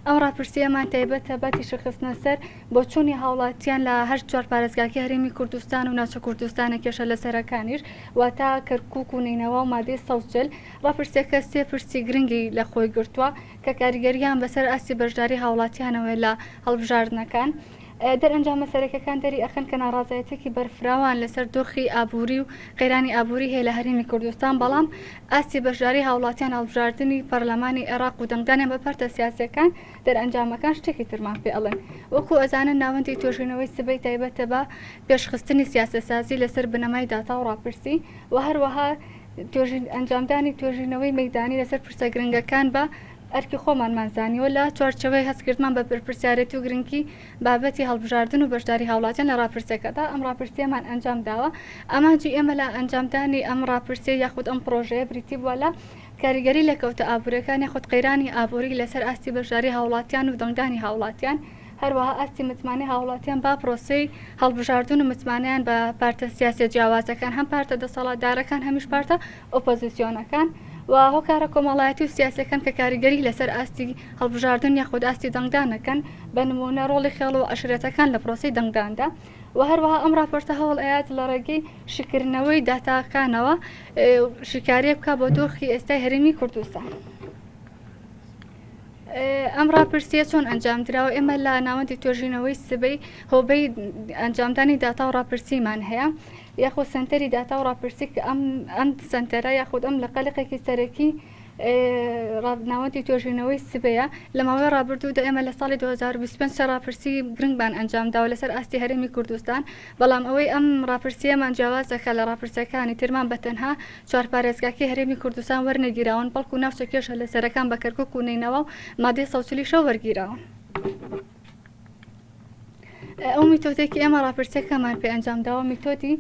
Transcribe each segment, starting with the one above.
ئەم ڕاپرسییەمان تایبەتە بە تیشکخستنە سەر بۆچوونی هاوڵاتیان لە هەر چوار پارێزگاکەی هەرێمی کوردستان و ناوچە کوردستانە کێشە لەسەرەکانیش واتە کەرکوک و نەینەوا و مادەی 140. ڕاپرسییەکە سێ پرسی گرنگی لە خۆی گرتووە کە کاریگەرییان بەسەر ئاستی بەشداری هاوڵاتیانەوەیە لە هەڵبژاردنەکان. دەرئەنجامە سەرەکیەکان دەری ئەخەن کە ناڕازایەتیەکی بەرفراوان لەسەر دۆخی ئابووری و قەیرانی ئابووری هەیە لە هەرێمی کوردستان، بەڵام ئاستی بەشداری هاوڵاتیان هەڵبژاردنی پەرلەمانی عێراق و دەنگدانیان بە پارتە سیاسیەکان دەرئەنجامەکان شتێکی ترمان پێ ئەڵێن. وەکو ئەزانن ناوەندی توێژینەوەی سبەی تایبەتە بە پێشخستنی سیاسەتسازی لەسەر بنەمای داتا و ڕاپرسی و هەروەها ئەنجامدانی توێژینەوەی مەیدانی لەسەر پرسە گرنگەکان بە ئەرکی خۆمانمان زانیوە لە چوارچێوەی هەستکردمان بە بەرپرسیارێتی و گرنگی بابەتی هەڵبژاردن و بەشداری هاوڵاتیان لە ڕاپرسیەکەدا ئەم ڕاپرسیەمان ئەنجام داوە. ئامانجی ئێمە لە ئەنجامدانی ئەم ڕاپرسیە یاخود ئەم پڕۆژەیە بریتی بووە لە کاریگەری لێکەوتە ئابووریەکان یاخود قەیرانی ئابووری لەسەر ئاستی بەشداری هاوڵاتیان و دەنگدانی هاوڵاتیان، هەروەها ئاستی متمانەی هاوڵاتیان بە پرۆسەی هەڵبژاردن و متمانەیان بە پارتە سیاسیە جیاوازەکان هەم پارتە دەسەڵاتدارەکان هەمیش پارتە ئۆپۆزیسیۆنەکان و هۆکارە کۆمەڵایەتی و سیاسیەکان کە کاریگەری لەسەر ئاستی هەڵبژاردن یاخود ئاستی دەنگدان ئەکەن بە نموونە ڕۆڵی خێڵ و عەشرەتەکان لە پرۆسەی دەنگداندا و هەروەها ئەم ڕاپۆرتە هەوڵ ئەیات لە ڕێگەی شیکردنەوەی داتاکانەوە شیکاریە بکا بۆ دۆخی ئێستای هەرێمی کوردستان. ئەم ڕاپرسیە چۆن ئەنجام دراوە؟ ئێمە لە ناوەندی توێژینەوەی سبەی هۆبەی ئەنجامدانی داتا و ڕاپرسیمان هەیە یاخود سنتەری داتا و ڕاپرسی کە ئەم ئەم سنتەرە یاخود ئەم لقە لقێکی سەرەکی ناوەندی توێژینەوەی سبەیە لە ماوەی ڕابردوودا ئێمە لە ساڵی 2025 سێ ڕاپرسی گرنگمان ئەنجام داوە لەسەر ئاستی هەرێمی کوردستان بەڵام ئەوەی ئەم ڕاپرسیەمان جیاواز دەکات لە ڕاپرسیەکانی ترمان بە تەنها چوار پارێزگاکەی هەرێمی کوردستان وەرنەگیراون، بەڵکو ناوچە کێشە لەسەرەکان بە کەرکوک و نەینەوا و مادەی 140 یشەوە وەرگیراون. ئەو میتۆدێک ئێمە ڕاپرسیەکەمان پێ ئەنجام داوە میتۆدی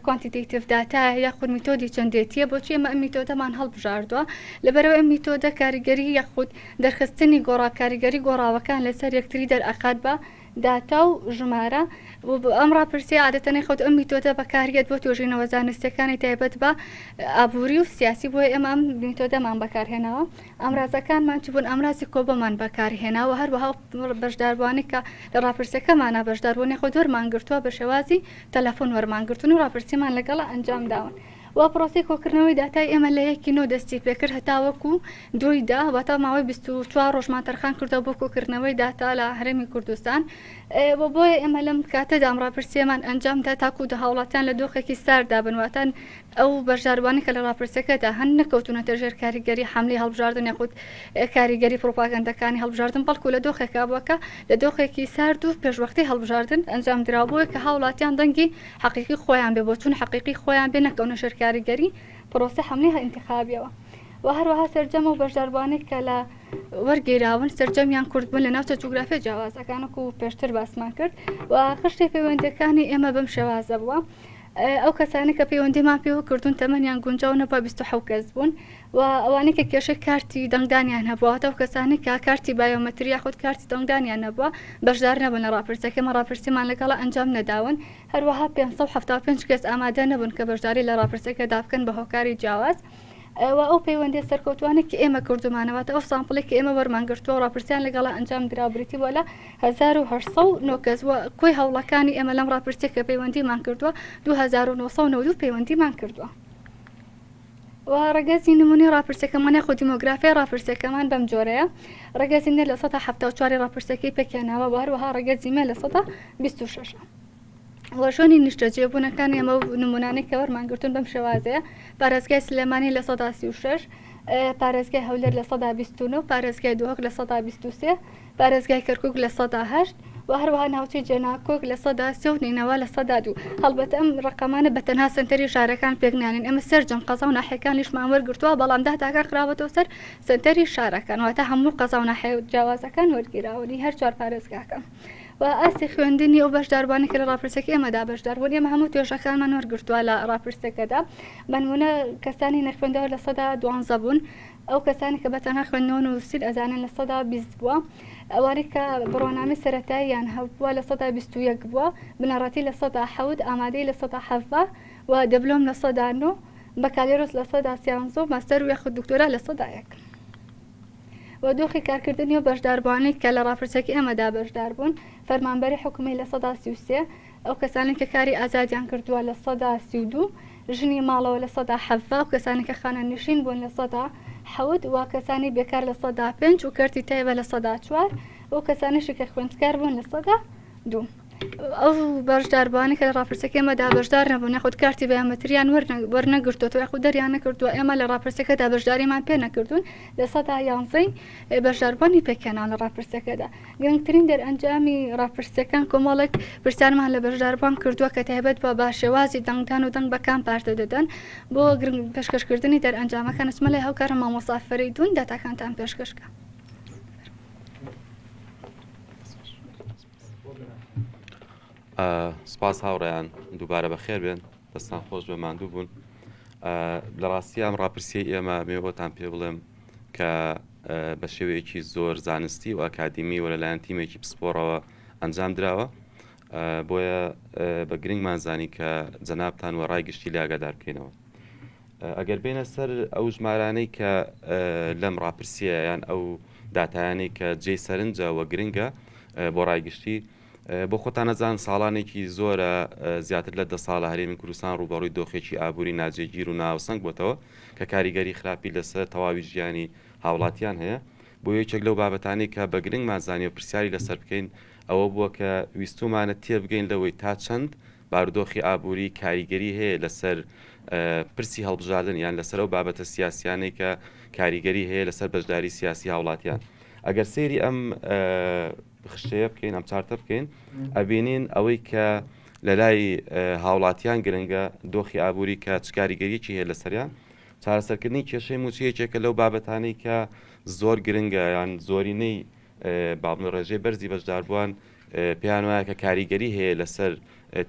quantitative data یاخود میتۆدی چەندێتیە بۆچی ئێمە ئەم میتۆدەمان هەڵبژاردووە لەبەرەوە ئەم میتۆدە کاریگەری یاخود دەرخستنی گۆڕا کاریگەری گۆڕاوەکان لەسەر یەکتری دەرئەخات بە داتا و ژمارە و ئەم ڕاپرسیە عادەتەن خۆت ئەم میتۆدە بەکاریەت بۆ توێژینەوە زانستیەکانی تایبەت بە ئابووری و سیاسی بۆیە ئێمە ئەم میتۆدەمان بەکارهێناوە ئامرازەکانمان چ بوون ئامرازی کۆبەمان بەکارهێناوە هەروەها بەشداربووانی کە لە ڕاپرسیەکەمانە بەشداربوونی خۆ وەرمان گرتووە بە شێوازی تەلەفۆن وەرمان گرتون و ڕاپرسیمان لەگەڵا ئەنجام داون. و پرۆسەی کۆکردنەوەی داتای ئێمە لە یەکی نۆ دەستی پێکرد هەتاوەکو دووی دە، واتە ماوەی 24 ڕۆژمان تەرخان کردەوە بۆ کۆکردنەوەی داتا لە هەرێمی کوردستان و بۆیە ئێمە لەم کاتەدا ئەم ڕاپرسیەمان ئەنجامدا تاکو دە هاوڵاتیان لە دۆخێکی ساردا بن، واتە ئەو بەشداربووانەی کە لە ڕاپرسیەکەدا هەن نەکەوتوونەتە ژێر کاریگەری حەملەی هەڵبژاردن یاخود کاریگەری پڕوپاگەندەکانی هەڵبژاردن، بەڵکو لە دۆخێکا بووە کە لە دۆخێکی سارد و پێشوەختەی هەڵبژاردن ئەنجام دراوە، بۆیە کە هاوڵاتیان دەنگی حەقیقی خۆیان بێ، بۆچوون حەقیقی خۆیان بێ، نەکەونە ژێر کاریگەری پرۆسەی حەملەی ئینتخابیەوە. و هەروەها سەرجەم ئەو بەشداربووانەی کە لە وەرگیراون سەرجەمیان کورد بوون لە ناوچە جوگرافیە جیاوازەکان وەکو پێشتر باسمان کرد و خشتەی پەیوەندیەکانی ئێمە بەم شێوازە بووە. ئەو کەسانەی کە پەیوەندیمان پێوە کردوون تەمەنیان گونجاو نەبووە 27 کەس بوون و ئەوانەی کە کێشەی کارتی دەنگدانیان هەبووە واتە ئەو کەسانەی کە کارتی بایۆمەتری یاخود کارتی دەنگدانیان نەبووە بەشدار نەبوون لە ڕاپرسیەکە ئێمە ڕاپرسیمان لەگەڵا ئەنجام نەداون هەروەها 575 کەس ئامادە نەبوون کە بەشداری لە ڕاپرسیەکەدا بکەن بە هۆکاری جیاواز. و ئەو پەیوەندیە سەرکەوتوانەی کە ئێمە کردومانە واتە ئەو sample ێک کە ئێمە وەرمان گرتووە و ڕاپرسیان لەگەڵا ئەنجام درا بریتی بووە لە 1809 کەس و کۆی هەوڵەکانی ئێمە لەم ڕاپرسیە کە پەیوەندیمان کردووە 2992 پەیوەندیمان کردووە. و ڕەگەزی نمونەی ڕاپرسیەکەمان یاخود دیمۆگرافیای ڕاپرسیەکەمان بەم جۆرەیە ڕەگەزی نێر 74% ڕاپرسیەکەی پێکهێناوە و هەروەها ڕەگەزی مێ 26%. و شوێنی نیشتەجێبوونەکانی ئەمە و نمونانەی کە وەرمان گرتوون بەم شێوازەیە پارێزگای سلێمانی 36% پارێزگای هەولێر 29% پارێزگای دهۆک 23% پارێزگای کەرکوک 8% و هەروەها ناوچەی جێناکۆک 3% و نەینەوا 2% هەڵبەتە ئەم ڕقەمانە بە تەنها سەنتەری شارەکان پێک نانێن ئێمە سەرجەم قەزا و ناحیەکانیشمان وەرگرتووە بەڵام داتاکان خراوەتەوە سەر سەنتەری شارەکان واتە هەموو قەزا و ناحیە جیاوازەکان وەرگیراون هەر چوار پارێزگاکە. و ئاستی خوێندنی ئەو بەشداربووانەی کە لە ڕاپرسیەکەی ئێمەدا بەشدار بوون، ئێمە هەموو توێژەکانمان وەرگرتووە لە ڕاپرسیەکەدا، بە نموونە کەسانی نەخوێندەوار 12% بوون، ئەو کەسانی کە بە تەنها خوێندنەوە و نووسین ئەزانن 20% بووە، ئەوانەی کە بڕوانامەی سەرەتاییان هەبووە 21% بووە، بنەڕەتی 7%، ئامادەیی 17% و دبلۆم 9%، بەکالێرۆس 13% و ماستەر و یاخود دکتۆرا 1%. و دۆخی کارکردنی ئەو بەشداربووانەی کە لە ڕاپرسیەکەی ئێمەدا بەشداربوون، فەرمانبەری حکومی 33%، ئەو کەسانەی کە کاری ئازادیان کردووە 32%، ژنی ماڵەوە 17%، ئەو کەسانەی کە خانەنشین بوون 7% و کەسانی بێکار 5% و کەرتی تایبەت 4% و کەسانیشی کە خوێندکار بوون 2%. ئەو بەشداربووانەی کە لە ڕاپرسیەکەی ئێمەدا بەشدار نەبوون یاخود کارتی بایۆمەتریان وەرنەگرتووەتەوە یاخود دەریان نەکردووە، ئێمە لە ڕاپرسیەکەدا بەشداریمان پێ نەکردوون، 11% بەشداربووانی پێکهێنان لە ڕاپرسیەکەدا. گرنگترین دەرئەنجامی ڕاپرسیەکان کۆمەڵێک پرسیارمان لە بەشداربووان کردووە کە تایبەت بە بە شێوازی دەنگدان و دەنگ بە کام پارتە دەدەن. بۆ گرنگ پێشکەشکردنی دەرئەنجامەکان ئەچمە لای هاوکارم مامۆستا فەرەیدوون داتاکانتان پێشکەش کە. سپاس هاوڕێیان دووبارە بەخێر بێن دەستان خۆش بێ ماندوو بوون لە ڕاستی ئەم ڕاپرسیەی ئێمە مێوەتان پێ بڵێم کە بە شێوەیەکی زۆر زانستی و ئەکادیمی و لەلایەن تیمێکی پسپۆڕەوە ئەنجام دراوە بۆیە بە گرنگمان زانی کە جەنابتان و ڕای گشتی لێ ئاگادار بکەینەوە. ئەگەر بێنە سەر ئەو ژمارانەی کە لەم ڕاپرسیە یان ئەو داتایانەی کە جێی سەرنجە و گرنگە بۆ ڕای گشتی بۆ خۆتان ئەزان ساڵانێکی زۆرە زیاتر لە دە ساڵە هەرێمی کوردستان ڕووبەڕووی دۆخێکی ئابووری ناجێگیر و ناوسەنگ بۆتەوە کە کاریگەری خراپی لەسەر تەواوی ژیانی هاوڵاتیان هەیە بۆ یەکێک لەو بابەتانەی کە بە گرنگمان زانی و پرسیاری لەسەر بکەین ئەوە بووە کە ویستومانە تێبگەین لەوەی تا چەند بارودۆخی ئابووری کاریگەری هەیە لەسەر پرسی هەڵبژاردن یان لەسەر ئەو بابەتە سیاسیانەی کە کاریگەری هەیە لەسەر بەشداری سیاسی هاوڵاتیان ئەگەر سەیری ئەم خشتەیە بکەین ئەم چارتە بکەین ئەبینین ئەوەی کە لە لای هاوڵاتیان گرنگە دۆخی ئابووری کە چ کاریگەریەکی هەیە لەسەریان چارەسەرکردنی کێشەی موچە یەکێکە لەو بابەتانەی کە زۆر گرنگە یان زۆرینەی بابن ڕێژەی بەرزی بەشداربووان پێیان وایە کە کاریگەری هەیە لەسەر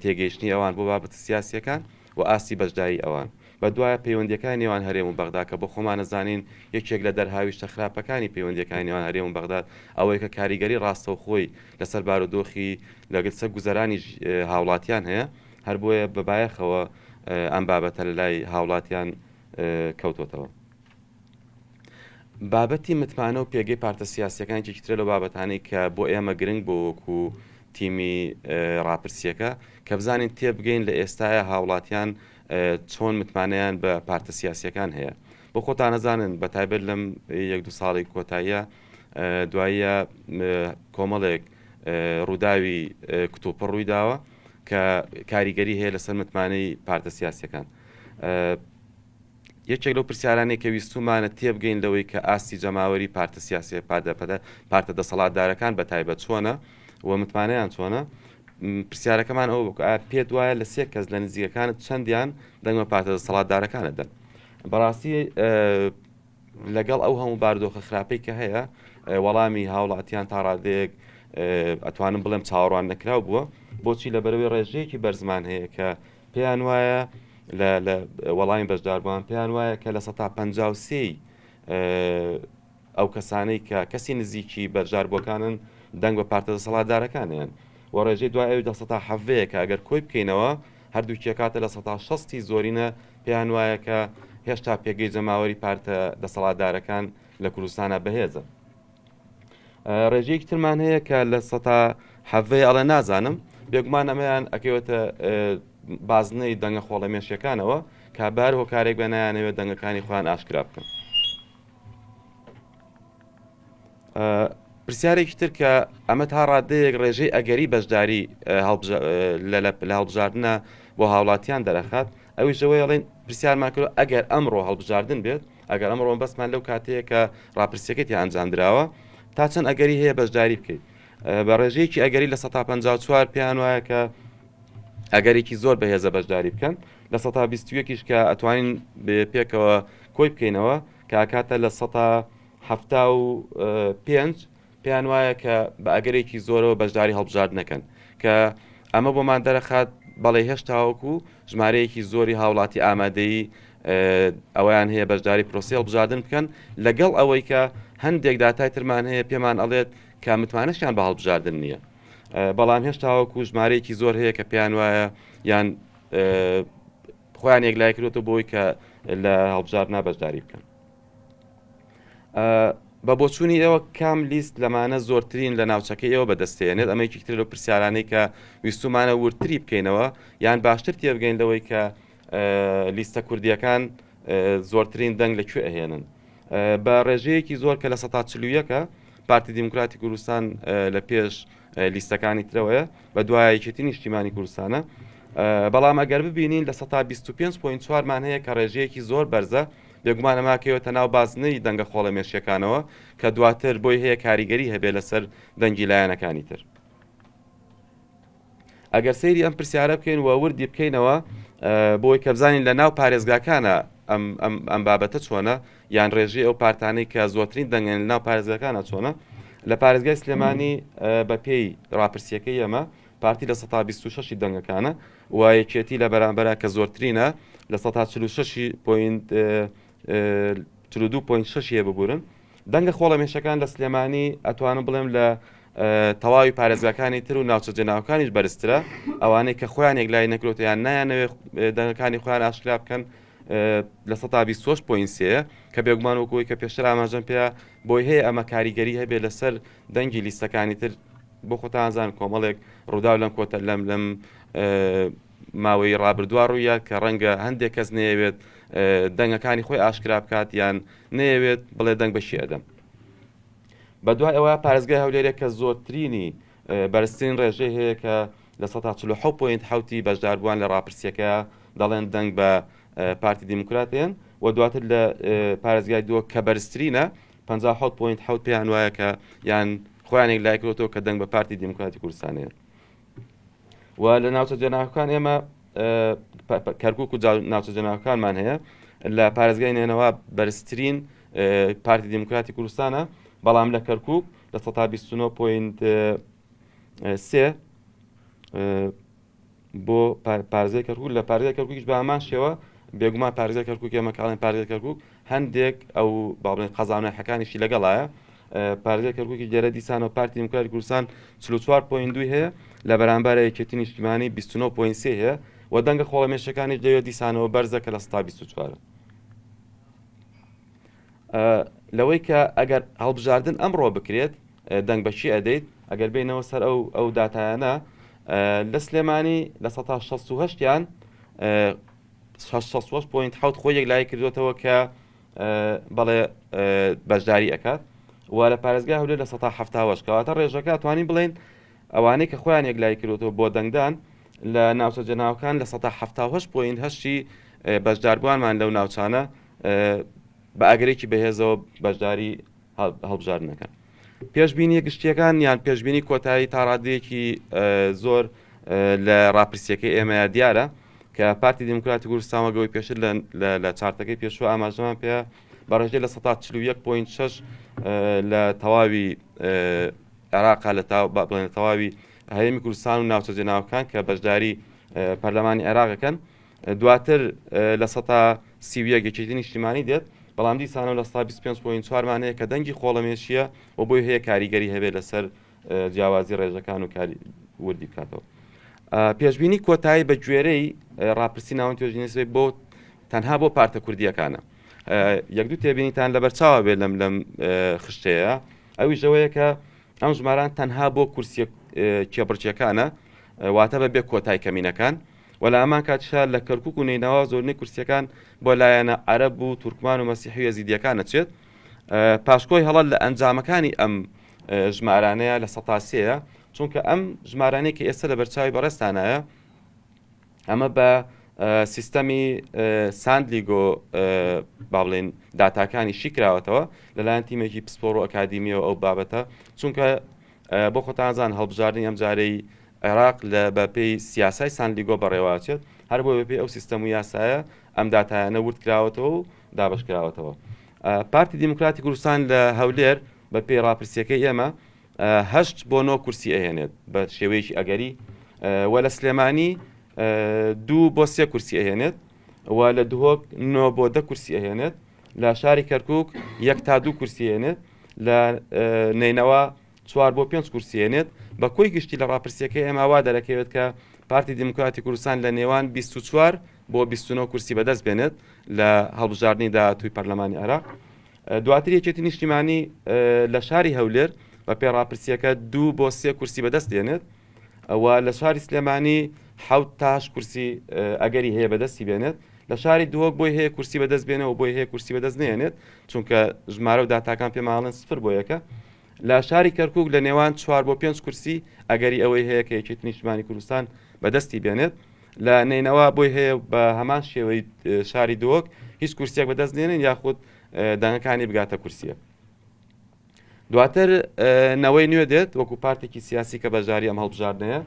تێگەیشتنی ئەوان بۆ بابەتە سیاسییەکان و ئاستی بەشداری ئەوان. بەدوایە پەیوەندییەکانی نێوان هەرێم و بەغدا کە بۆ خۆمان ئەزانین یەکێک لە دەرهاویشتە خراپەکانی پەیوەندییەکانی نێوان هەرێم و بەغداد ئەوەیە کە کاریگەری ڕاستەوخۆی لەسەر بارودۆخی لەگەلسەر گوزەرانی هاوڵاتیان هەیە هەر بۆیە بە بایەخەوە ئەم بابەتە لەلای هاوڵاتیان کەوتۆتەوە. بابەتی متمانە و پێگەی پارتە سیاسیەکان یەکێکی ترە لەو بابەتانەی کە بۆ ئێمە گرنگ بۆ وەکو تیمی ڕاپرسیەکە کە بزانین تێبگەین لە ئێستاە هاوڵاتیان چۆن متمانەیان بە پارتە سیاسیەکان هەیە بۆ خۆتان نەزانن بە تایبەت لەم یەک دو ساڵی کۆتاییە دواییە کۆمەڵێک ڕووداوی کتوپڕ ڕووی داوە کە کاریگەری هەیە لەسەر متمانەی پارتە سیاسیەکان. یەکێک لەو پرسیارانەی کە ویستوومانە تێبگەین لەوەی کە ئاستی جەماوەری پارتە سیاسیە پارتە دەسەڵاتدارەکان بە تایبەت چۆنە و متمانەیان چۆنە پرسیارەکەمان ئەوە بوو ئایا پێت وایە لە سێ کەس لە نزیکەکانت چەندیان دەنگ بە پارتە دەسەڵاتدارەکان دەدەن بەڕاستی لەگەڵ ئەو هەموو باردۆخە خراپەی کە هەیە وەڵامی هاوڵاتیان تا ڕادەیەک ئەتوانم بڵێم چاوەڕوان نەکراو بووە بۆچی لە بەرەوەی ڕێژەیەکی بەرزمان هەیە کە پێیان وایە لە لە وەڵامی بەشداربووان پێیان وایە کە 53% ئەو کەسانەی کە کەسی نزیکی بەشداربووەکانن دەنگ بە پارتە دەسەڵاتدارەکانیان و ڕێژەی دوای ئەوی 17% کە ئەگەر کۆی بکەینەوە هەردووکی کاتە 60% زۆرینە پێیان وایە کە هێشتا پێگەی جەماوەری پارتە دەسەڵاتدارەکان لە کوردستانە بەهێزە. ڕێژەیەکی ترمان هەیە کە 17% ئەڵێ نازانم بێگومان ئەمەیان ئەکەوێتە بازنەی دەنگە خۆڵەمێشیەکانەوە کە بار هۆکارێک بە نایانەوێت دەنگەکانی خۆیان ئاشکرا بکەن. پرسیارێکی تر کە ئەمە تا ڕادەیەک ڕێژەی ئەگەری بەشداری لە هەڵبژاردنە بۆ هاوڵاتیان دەرەخات ئەویش ئەوەیە ئەڵێن پرسیارمان کرد ئەگەر ئەمڕۆ هەڵبژاردن بێت ئەگەر ئەمڕۆ بەسمان لەو کاتەیە کە ڕاپرسیەکەی تیا ئەنجام دراوە تا چەند ئەگەری هەیە بەشداری بکەیت بە ڕێژەیەکی ئەگەری 54% پێیان وایە کە ئەگەرێکی زۆر بەهێزە بەشداری بکەن 21% کە ئەتوانین پێکەوە کۆی بکەینەوە کاکاتە 75% پێیان وایە کە بە ئەگەرێکی زۆرەوە بەشداری هەڵبژاردن نەکەن کە ئەمە بۆمان دەرەخات بەڵێ هێشتاوەکو ژمارەیەکی زۆری هاوڵاتی ئامادەیی ئەوەیان هەیە بەشداری پرۆسی هەڵبژاردن بکەن لەگەڵ ئەوەی کە هەندێک داتای ترمان هەیە پێمان ئەڵێت کە متمانەشیان بە هەڵبژاردن نییە بەڵام هێشتاوەکو ژمارەیەکی زۆر هەیە کە پێیان وایە یان خۆیان یەکلای کردوەوە بۆی کە لە هەڵبژاردنا بەشداری بکەن. بە بۆچوونی ئێوە کام لیست لەمانە زۆرترین لە ناوچەکەی ئێوە بەدەستێنێت؟ ئەمە یەکێکی ترە لەو پرسیارانەی کە ویستوومانە وردتری بکەینەوە یان باشتر تێبگەین لەوەی کە لیستە کوردییەکان زۆرترین دەنگ لە کوێ ئەهێنن. بە ڕێژەیەکی زۆر کە 41% ە پارتی دیموکراتی کوردستان لە پێش لیستەکانی ترەوەیە بە دوای یەکێتی نیشتیمانی کوردستانە بەڵام ئەگەر ببینین 25.4 مان هەیە کە ڕێژەیەکی زۆر بەرزە بێگومان ئەمە کەوێتە ناو بازنەی دەنگە خۆڵەمێشیەکانەوە کە دواتر بۆی هەیە کاریگەری هەبێ لەسەر دەنگی لایەنەکانی تر. ئەگەر سەیری ئەم پرسیارە بکەین و وردی بکەینەوە بۆی کە بزانین لە ناو پارێزگاکانە ئەم بابەتە چۆنە یان ڕێژەی ئەو پارتانەی کە زۆرترین دەنگن لە ناو پارێزگاکانە چۆنە لە پارێزگای سلێمانی بە پێی ڕاپرسیەکەی ئێمە پارتی 26% دەنگەکانە و یەکێتی لە بەرامبەرا کە زۆرترینە 46% point 42.6 هەیە ببورن دەنگە خۆڵەمێشەکان لە سلێمانی ئەتوانم بڵێم لە تەواوی پارێزگاکانی تر و ناوچە جێناوەکانیش بەرزترە ئەوانەی کە خۆیان یەکلایی نەکرۆتە یان نایانەوێت دەنگەکانی خۆیان ئاشکرا بکەن 28.3% کە بێگومان وەکوی کە پێشتر ئاماژەم پێ بۆی هەیە ئەمە کاریگەری هەبێت لەسەر دەنگی لیستەکانی تر بۆ خۆتان زان کۆمەڵێک ڕووداو لەم کۆتە لەم لەم ماوەی ڕابردووە ڕوویە کە ڕەنگە هەندێک کەس نەیەوێت دەنگەکانی خۆی ئاشکرا بکات یان نەیەوێت بڵێ دەنگ بەشی ئەدەم. بە دوای ئەوە پارێزگای هەولێرێک کە زۆرترینی بەرزترین ڕێژەی هەیە کە 47.7% ی بەشداربووان لە ڕاپرسیەکە دەڵێن دەنگ بە پارتی دیموکراتێن و دواتر لە پارێزگای دهۆک کە بەرزترینە 57.7 پێیان وایە کە یان خۆیان یەکلایی کردۆتەوە کە دەنگ بە پارتی دیموکراتی کوردستانەیە. و لە ناوچە جێناوەکان ئێمە کەرکک و ناوچە جێناوەکانمان هەیە لە پارێزگای نێنەوە بەرزترین پارتی دیموکراتی کوردستانە بەڵام لە کەرکک لە 29.3 بۆ پارێزگای کەرکوک لە پارێزگای کەرکوکیش بە هەمان شێوە بێگومان پارێزگای کەرکوک ئێمە کاڵێن پارێزگای کەرکوک هەندێک ئەو با بڵێن قەزا و ناحیەکانیشی لەگەڵایە پارێزگای کەرکوکی لێرە دیسانەوە پارتی دیموکراتی کوردستان 44.2 هەیە لە بەرامبەر یەکێتی نیشتیمانی 29.3 هەیە و دەنگە خۆڵەمێشەکانیش لەوێ دیسانەوە بەرزە کە لە 24. لەوەی کە ئەگەر هەڵبژاردن ئەمڕۆ بکرێت دەنگ بە کێ ئەدەیت؟ ئەگەر بێینەوە سەر ئەو ئەو داتایانە لە سلێمانی 68% یان 68.7 خۆی یەکلایی کردوێتەوە کە بەڵێ بەشداری ئەکات و لە پارێزگای هەولێر 70% کەواتە ڕێژەکە توانین بڵێن ئەوانەی کە خۆیان یەکلایی کردوێتەوە بۆ دەنگدان لە ناوچە جەناوەکان 78.8 بەشداربووانمان لەو ناوچانە بە ئەگەرێکی بەهێزەوە بەشداری هەڵبژاردنەکەن. پێشبینیە گشتیەکان یان پێشبینی کۆتایی تا ڕادەیەکی زۆر لە ڕاپرسیەکەی ئێمەیە دیارە کە پارتی دیموکراتی کوردستان وەک ئەوەی پێشتر لە chart ەکەی پێشوو ئاماژەمان پێ بە ڕێژەی 41.6% لە تەواوی عێراقا لە بڵێن تەواوی هەرێمی کوردستان و ناوچە جێناوەکان کە بەشداری پەرلەمانی عێراقەکەن دواتر 31% یەکێتی نیشتیمانی دێت، بەڵام دیسانەوە 25.4% مان هەیە کە دەنگی خۆڵەمێشییە و بۆی هەیە کاریگەری هەبێت لەسەر جیاوازی ڕێژەکان و کاری وردی بکاتەوە. پێشبینی کۆتایی بە گوێرەی ڕاپرسی ناوەند توێژینەوەی بۆ تەنها بۆ پارتە کوردیەکانە. یەک دوو تێبینیتان لەبەرچاوە بێت لەم لەم خشتەیە ئەویش ئەوەیە کە ئەم ژماران تەنها بۆ کورسیە کێبڕکێکانە واتە بە بێ کۆتای کەمینەکان و لە هەمان کاتیشا لە کەرکوک و نەینەوا زۆرینەی کورسیەکان بۆ لایەنە عەرەب و تورکمان و مەسیحی و یەزیدیەکان ئەچێت. پاشکۆی هەڵە لە ئەنجامەکانی ئەم ژمارانەیە لە سەتا سێیە، چونکە ئەم ژمارانەی کە ئێستا لە بەرچاوی بەڕێزتانایە ئەمە بە سیستەمی ساندلیگۆ با بڵێن داتاکانی شیکراوەتەوە لەلایەن تیمێکی پسپۆڕ و ئەکادیمیەوە ئەو بابەتە چونکە بۆ خۆتانزان هەڵبژاردنی ئەمجارەی عێراق لە بە پێی سیاسای سانلیگۆ بەڕێوەئەچێت، هەر بۆیە بە پێی ئەو سیستەم و یاسایە ئەم داتایانە ورد کراوەتەوە و دابەش کراوەتەوە. پارتی دیموکراتی کوردستان لە هەولێر بە پێی ڕاپرسییەکەی ئێمە هەشت بۆ نۆ کورسی ئەهێنێت بە شێوەیەکی ئەگەری و لە سلێمانی دوو بۆ سێ کورسی ئەهێنێت و لە دهۆک نۆ بۆ دە کورسی ئەهێنێت لە شاری کەرکک یەک تا دوو کورسی ئەهێنێت لە نەینەوا چوار بۆ پێنج کورسی هێنێت، بە کۆی گشتی لە ڕاپرسییەکەی ئێمە وا دەرەکەوێت کە پارتی دیموکراتی کوردستان لە نێوان 24 بۆ 29 کورسی بەدەست بێنێت لە هەڵبژاردنی داهاتووی پەرلەمانی عێراق. دواتر یەکێتی نیشتیمانی لە شاری هەولێر بە پێ ڕاپرسیەکە دوو بۆ سێ کورسی بەدەست دێنێت و لە شاری سلێمانی حەوت تا هەشت کورسی ئەگەری هەیە بەدەستی بێنێت لە شاری دهۆک بۆی هەیە کورسی بەدەست بێنێ و بۆی هەیە کورسی بەدەست نێنێت چونکە ژمارە و داتاکان پێماڵن سفر بۆ یەکە لە شاری کەرکک لە نێوان چوار بۆ پێنج کورسی ئەگەری ئەوەی هەیە کە یەکێتی نیشتمانی کوردستان بەدەستی بێنێت لە نەینەوا بۆی هەیە بە هەمان شێوەی شاری دهۆک هیچ کورسیەک بەدەست نێنن یاخود دەنگەکانی بگاتە کورسیە. دواتر نەوەی نوێ دێت وەکو پارتێکی سیاسی کە بەشداری ئەم هەڵبژاردنەیە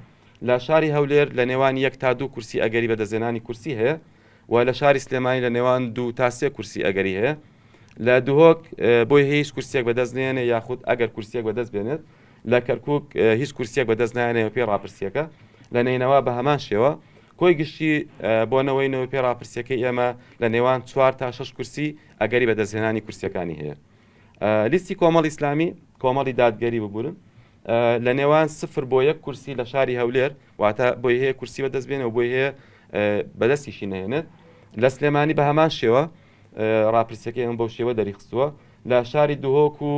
لە شاری هەولێر لە نێوان یەک تا دوو کورسی ئەگەری بەدەستهێنانی کورسی هەیە و لە شاری سلێمانی لە نێوان دوو تا سێ کورسی ئەگەری هەیە لە دهۆک بۆی هیچ کورسیەک بەدەست نێنێ یاخود ئەگەر کورسیەک بەدەست بێنێت لە کەرکک هیچ کورسیەک بەدەست نایەنێ پێی ڕاپرسیەکە لە نەینەوا بە هەمان شێوە کۆی گشتی بۆ نەوەی نوێ پێی ڕاپرسیەکەی ئێمە لە نێوان چوار تا شەش کورسی ئەگەری بەدەستهێنانی کورسیەکانی هەیە. لیستی کۆمەڵی ئیسلامی کۆمەڵی دادگەری ببورن لە نێوان سفر بۆ یەک کورسی لە شاری هەولێر واتە بۆی هەیە کورسی بەدەست بێنێ و بۆی هەیە بەدەستیشی نهێنێت لە سلێمانی بە هەمان شێوە ڕاپرسیەکەی ئەم بەو شێوە دەریخستووە لە شاری دهۆک و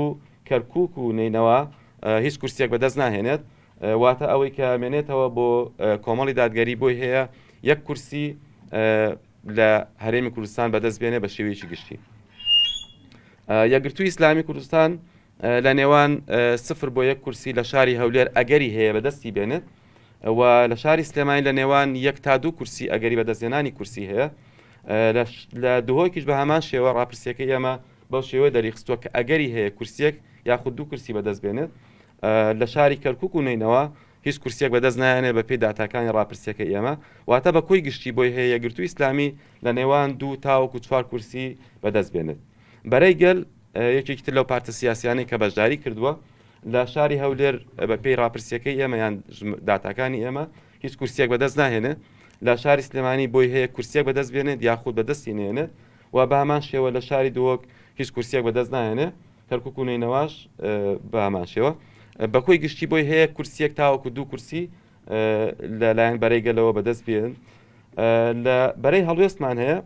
کەرکک و نەینەوا هیچ کورسیەک بەدەست ناهێنێت واتە ئەوەی کە مێنێتەوە بۆ کۆمەڵی دادگەری بۆی هەیە یەک کورسی لە هەرێمی کوردستان بەدەست بێنێ بە شێوەیەکی گشتی. یەکگرتووی ئیسلامی کوردستان لە نێوان سفر بۆ یەک کورسی لە شاری هەولێر ئەگەری هەیە بەدەستی بێنێت و لە شاری سلێمانی لە نێوان یەک تا دوو کورسی ئەگەری بەدەستێنانی کورسی هەیە لە دهۆکیش بە هەمان شێوە ڕاپرسیەکەی ئێمە بەو شێوە دەریخستووە کە ئەگەری هەیە کورسیەک یاخود دوو کورسی بەدەست بێنێت لە شاری کەرکک و نەینەوا هیچ کورسیەک بەدەست نایەنێ بە پێی داتاکانی ڕاپرسیەکەی ئێمە، واتە بە کۆی گشتی بۆی هەیە یەکگرتووی ئیسلامی لە نێوان دوو تاوەکو چوار کورسی بەدەست بێنێت. بەرەی گەل یەکێکی تر لەو پارتە سیاسیانەی کە بەشداری کردووە لە شاری هەولێر بە پێی ڕاپرسیەکەی ئێمە یان داتاکانی ئێمە هیچ کورسیەک بەدەست ناهێنێ لە شاری سلێمانی بۆی هەیە کورسیەک بەدەست بێنێت یاخود بەدەستی نێنێت و بە هەمان شێوە لە شاری دهۆک هیچ کورسیەک بەدەست ناهێنێ کەرکوک و نەینەواش بە هەمان شێوە بە کۆی گشتی بۆی هەیە کورسیەک تاوەکو دوو کورسی لەلایەن بەرەی گەلەوە بەدەست بێن لە بەرەی هەڵوێستمان هەیە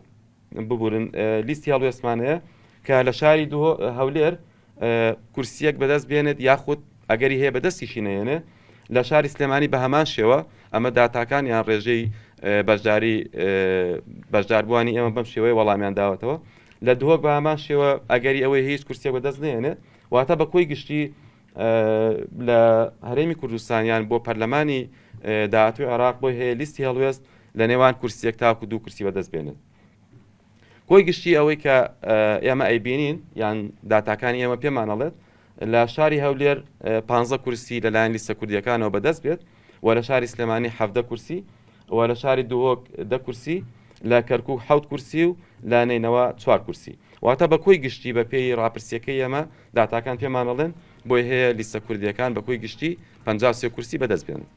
ببورن لیستی هەڵوێستمان هەیە کە لە شاری هەولێر کورسیەک بەدەست بێنێت یاخود ئەگەری هەیە بەدەستیشی نەیەنێ لە شاری سلێمانی بە هەمان شێوە ئەمە داتاکان یان ڕێژەی بەشداری بەشداربووانی ئێمە بەم شێوەیە وەڵامیان داوەتەوە لە دهۆک بە هەمان شێوە ئەگەری ئەوەی هیچ کورسیەک بەدەست نێنێت واتە بە کۆی گشتی لە هەرێمی کوردستانیان بۆ پەرلەمانی داهاتوی عێراق بۆی هەیە لیستی هەڵوێست لە نێوان کورسیەک تاکو دوو کورسی بەدەست بێنێت کۆی گشتی ئەوەی کە ئێمە ئەیبینین یان داتاکانی ئێمە پێمان ئەڵێت لە شاری هەولێر 15 کورسی لەلایەن لیستە کوردیەکانەوە بەدەست بێت و لە شاری سلێمانی 17 کورسی و لە شاری دهۆک دە کورسی لە کەرکک حەوت کورسی و لە نەینەوا چوار کورسی واتە بە کۆی گشتی بە پێی ڕاپرسیەکەی ئێمە داتاکان پێمان ئەڵێن بۆی هەیە لیستە کوردیەکان بە کۆی گشتی 53 کورسی بەدەست بێنن.